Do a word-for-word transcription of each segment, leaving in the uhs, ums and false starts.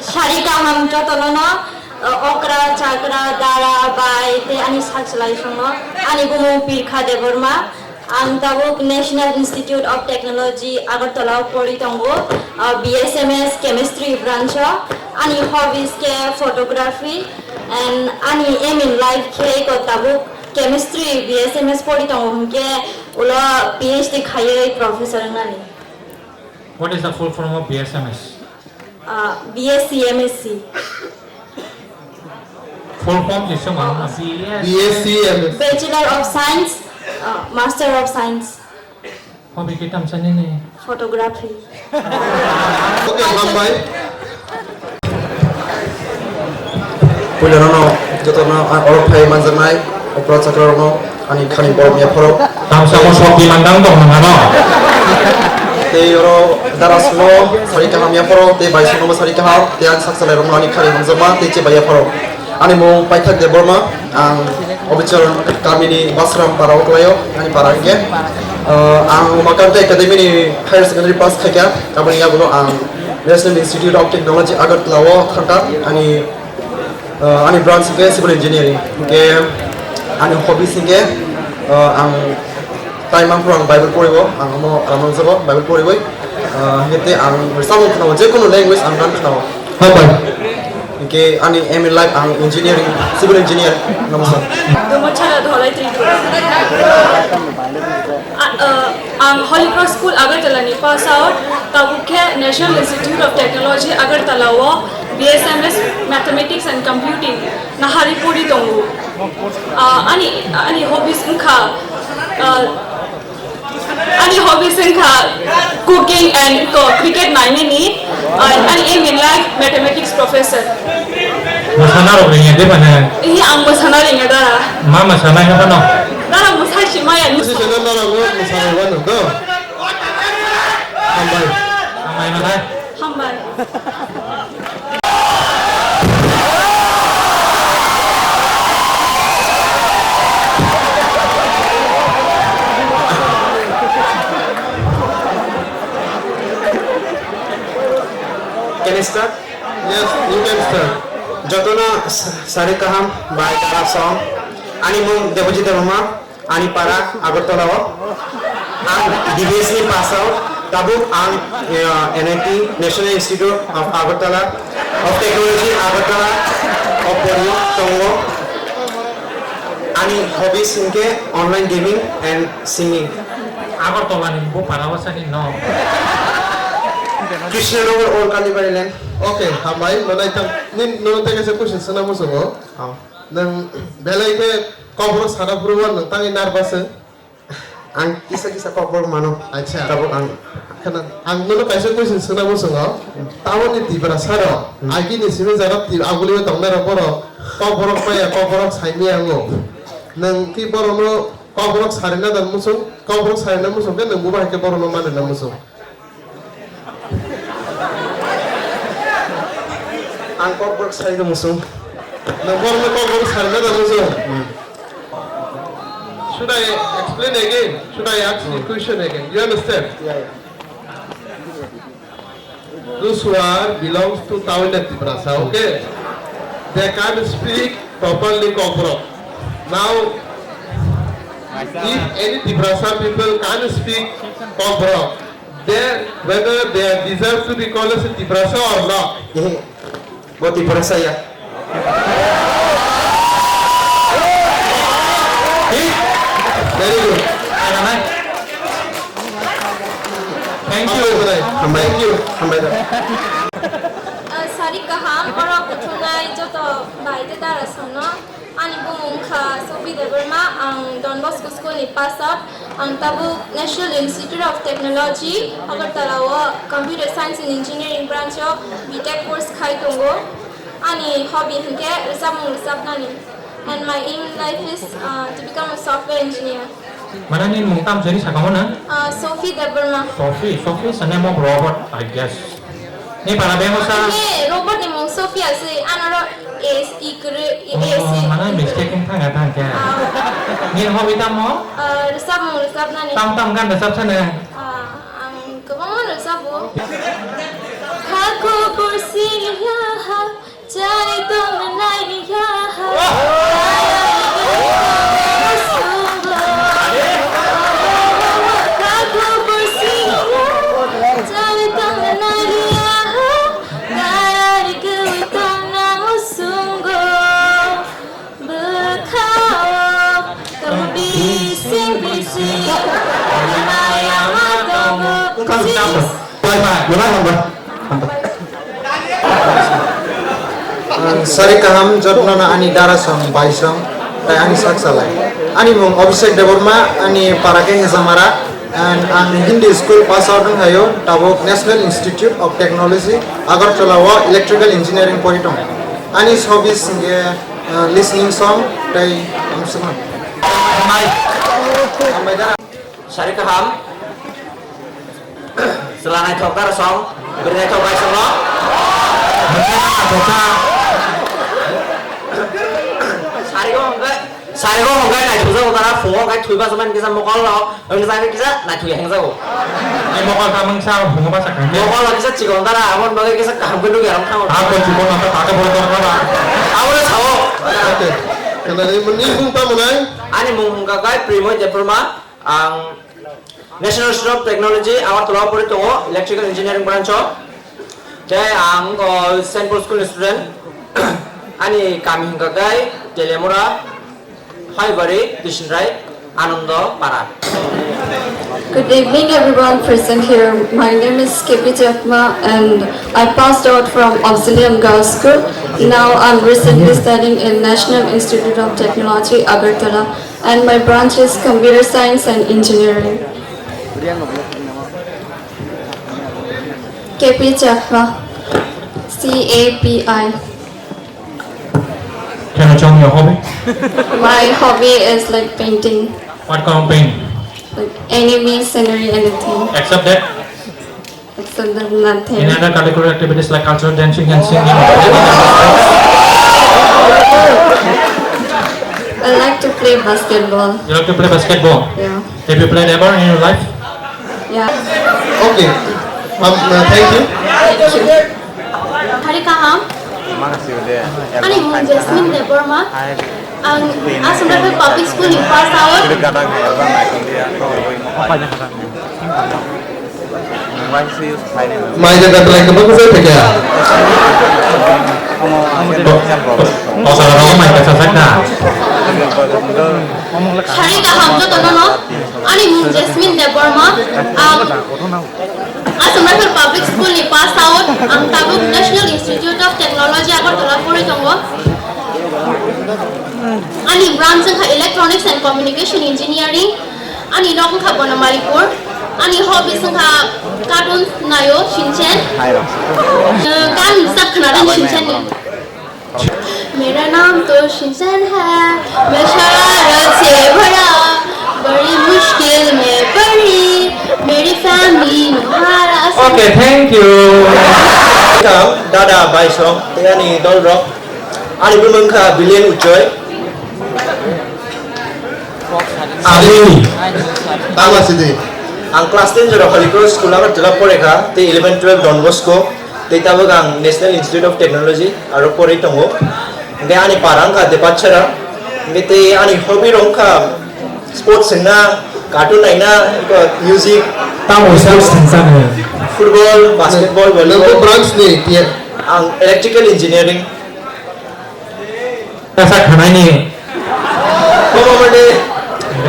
Sari kaham jotono no, uh, okra, chakra, dara, bai, tei ani sak salai songno. Ani bumung Pirkha Debbarma. Ang tabuk National Institute of Technology Agartala o pori tongo, uh, B S M S Chemistry branch o. Ani hobbies khe photography and ani aim in life khe ko tabuk chemistry B S M S pori tongo hwnkhe ulo P H D khaiwi professor wngnani. What is the full form of B S M S? Uh, B S C M S C. Full form is some B S C M S C. Bachelor of Science, uh, Master of Science. Hobby kitam sani ni? Photography. Okay, hambai. Puilano no jotono ang oro phai manjaknai, okra chakra rokno ani khani borok ya phoro. Tamsa mo sok di mandang tong nang ano. Tei oro dara suno sari kaham ya phoro, tei bai suno bo sari kaham, tei ang sak salai rokno ani khani manjakma, tei che bai ya phoro. Ani mung Paithak Debbarma, ang Obichar kamini Basram para o kwlaio, ani para hwnkhe. Uh, ang Umakanta Academy ni higher secondary pass khaikha, aboni yagulo ang National Institute of Technology Agartala o thangkha, ani, uh, ani branch hwnkhe civil engineering. Hwnkhe ani hobbies hwnkhe, uh, ang time ang phuru ang Bible poribo, ang omo ramang jago Bible poriwi, uh, hwnkhe tei ang samung khnao, je kunu language ang gan khnao. Hambai. Hwnkhe ani aim in life ang engineering, civil engineer namo sa. Domochara Dholai Tripura. A, uh, ang Holy Cross School Agartala ni pass out, tabuk khe National Institute of Technology Agartala o B S M S Mathematics and Computing nahari pori tongo. Uh, ani, ani hobbies wngkha, uh, Ani hobbies wngkha cooking and ko cricket nainani, and ani aim in life mathematics professor. Mwsana rok ringya de bana? Iya, ang mwsana ringya dara. Ma mwsana ya bana? Dara mwsai si maya ni. Sisi na nara mo mwsana wano do. Hambai. Hambai mana? Hambai. Can I start? Yes, you can start. Jotono sa-, sari kaham, bai kaham song. Ani mung Debojit Debbarma. Ani para Agartala o. Ang D B S ni pass out, tabuk ang, eh, N I T, National Institute of Agartala, of Technology, Agartala o pori tongo. Ani hobbies hwnkhe online gaming and singing. Agartala ni bo para o sani no. Krishnanagar, Old Kalibari Lane. Okay, hambai, manai tam, nin, nono tei kaisa question swna muchungo. Oh. Nwng belai khe kokborok sana phuru o nwng tangwi nervous wng? Ang kisa kisa kokborok mano. Acha. Tabuk ang khna. Ang nono kaisa question swna muchungo. Tabukni Tiprasa rok, hmm, agini simi jora ti-, agulio tongnai rok borok kokborok maya, kokborok sai maya wngo. Nwng ki borokno kokborok sarina da muchung, kokborok sarina muchung khe nwng bo bahai khe borokno manrina muchung. Ang kokborok sai tong muchung. Nwng borokno kokborok sai na tong muchung. Hmm. Should I explain again? Should I ask you question again? You understand? Yeah, yeah. Those who are belongs to Tawinda Tiprasa, okay? They can't speak properly Kokborok. Now, if any Tiprasa people can't speak Kokborok, then whether they are deserve to be called as a Tiprasa or not? Eh, bo Tiprasa ya. Very good. Thank you. Hambai, hambai. Thank you. Hambai da. Uh, sari kaham, oro kuthumnai joto bai tei dara songno. Ani bumung wngkha Sophie Debbarma, ang Don Bosco School ni pass out. Ang tabuk National Institute of Technology, Agartala o Computer Science and Engineering branch o B Tech course khai tongo. Ani hobby hwnkhe rwchapmung rwchapnani. And my aim in life is, uh, to become a software engineer. Manani mung tam sari sakamo na? Uh, Sophie Debbarma. Sophie, Sophie is a name of robot, I guess. Ni para bemo sa? Ni robot ni mung Sophia se, anoro S, I kre, I, S, Oh, I. Mana mistake wng thang ya thang khe. Ah. Ni hobby tamo? Ah, rwchapmung rwchapnani. Tam tam gan rwchap sana? Ah, ang kwbangma rwchapo. Hakho borsi ya Ang sari kaham jotno no ani dara song bai song tai ani sak salai. Ani mung Abhishek Debbarma, ani para khe Hezamara, and ang Hindi school pass out wng hayo, tabuk National Institute of Technology, Agartala o electrical engineering pori tong. Ani hobbies hwnkhe, uh, listening song tai amsukno. Hambai dara. Sari kaham. Chwla naithok dara song. Bwrwi naithok bai song no. Sari go hongkai, sari go hongkai naithok jago dara, phungo hongkai thwiba saman kisa mokol no, wng jani kisa naithok ya hengjago. Ni mokol ka mangsa phungo basa kang. Mokol no kisa chikon dara, abon bagwi kisa kaham khe nukya rong thango. Ako chikon no ta ta boro dor ba. Abo no sao. Okay. Kana ni mung ni mung ta munai? Ani mung hongka kai Primoy Debbarma. Ang National Institute of Technology, Agartala o pori tongo, Electrical Engineering branch o. Tei ang, o, Saint Paul School ni student. Ani kami hingka khe Teliamura, Phaibari, Tisnrai, Anando Para. Good evening, everyone present here. My name is K P Chakma, and I passed out from Auxilium Girls School. Now I'm recently studying in National Institute of Technology, Agartala. And my branch is computer science and engineering. K P Chakma, C A P I. Can you tell me your hobby? My hobby is like painting. What kind of paint? Like anime, scenery, anything. Except that? Except that, nothing. In other curricular activities like cultural dancing and singing? I like to play basketball. You like to play basketball? Yeah. Have you played ever in your life? Yeah. Okay. Um, uh, thank you. Hari kaham. Ani mung Jasmine Debbarma. Ang Assam Rifle Public School ni pass out. Mai jaga belai kebak kebak phaikha. Tosa rok mai kasa sakha. Sari kaham jotono no. Ani mung Jasmine Debbarma. Ang Assam Rifle Public School ni pass out. Ang tabuk National Institute of Technology Agartala pori tongo. Ani branch wngkha Electronics and Communication Engineering. Ani nok wngkha Bonomalipur. Ani hobbies wngkha cartoons naio, Shinchan. Gan sak khna rw Shinchan ni. मेरा नाम तो शिनचैन है, मैं शरारत से भरा, बड़ी मुश्किल में पड़ी, मेरी फैमिली नोहारा। Okay, thank you. Dada bai song, tei ani dol rok. Ani bumung kha Billion Uchoi. Ani. Tama sidi. Ang class ten jora Holy Cross School Agartala pore kha, tei eleven twelve Don Bosco, tei tabuk ang National Institute of Technology aro pore tongo. Hingke ani para wngkha Depachara. Hingke tei ani hobby rok wngkha sports wngna, cartoon naina, eko music. Tamo sports thangsa nai. Football, basketball, volleyball. Nang branch ni tiya. Ang electrical engineering. Kasa khanaini. Omo mane.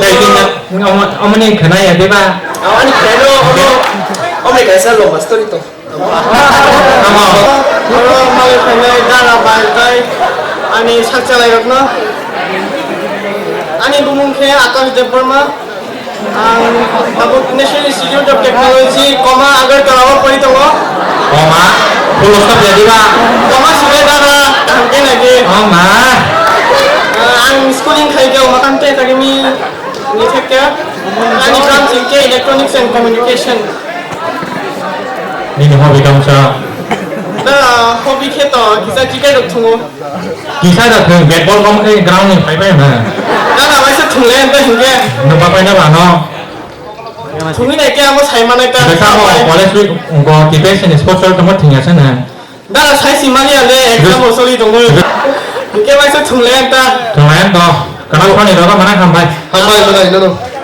Tei kini omo, omoni khanai ya, diba? Amani kheno, omo, omo kaisa lo master to. Omo. Oro malai khanai dara bai bai ani sakchalai rokno. Ani bumung khe Akash Debbarma. Ang tabuk National Institute of Technology, Koma, Agartala o pori tongo. Koma? Full stop ya diba? Koma sile dara, kaham khe nai di. Koma? Ah, ang schooling khai khe Umakante Academy ni thek khe. Ani branch hingkhe Electronics and Communication. Nini hobby tongsa? Da hobby khe to kisa cricket rok thungo. Kisa da thung, bat ball kom khe ground ni phai phai na. Na, na, waisa thungle ente hingke. Nungba phai na ba no. Thungwi nai khe amo sai manai ta. Besa mo college week ko T P S ni sports hall tongma thingya sana. Dara saisi mani ale exam o soli tongo. Hingke waisa thunglai ang ta. Thunglai ang to. Kana phone ni rogo mana hambai. Hambai, hambai, no, no.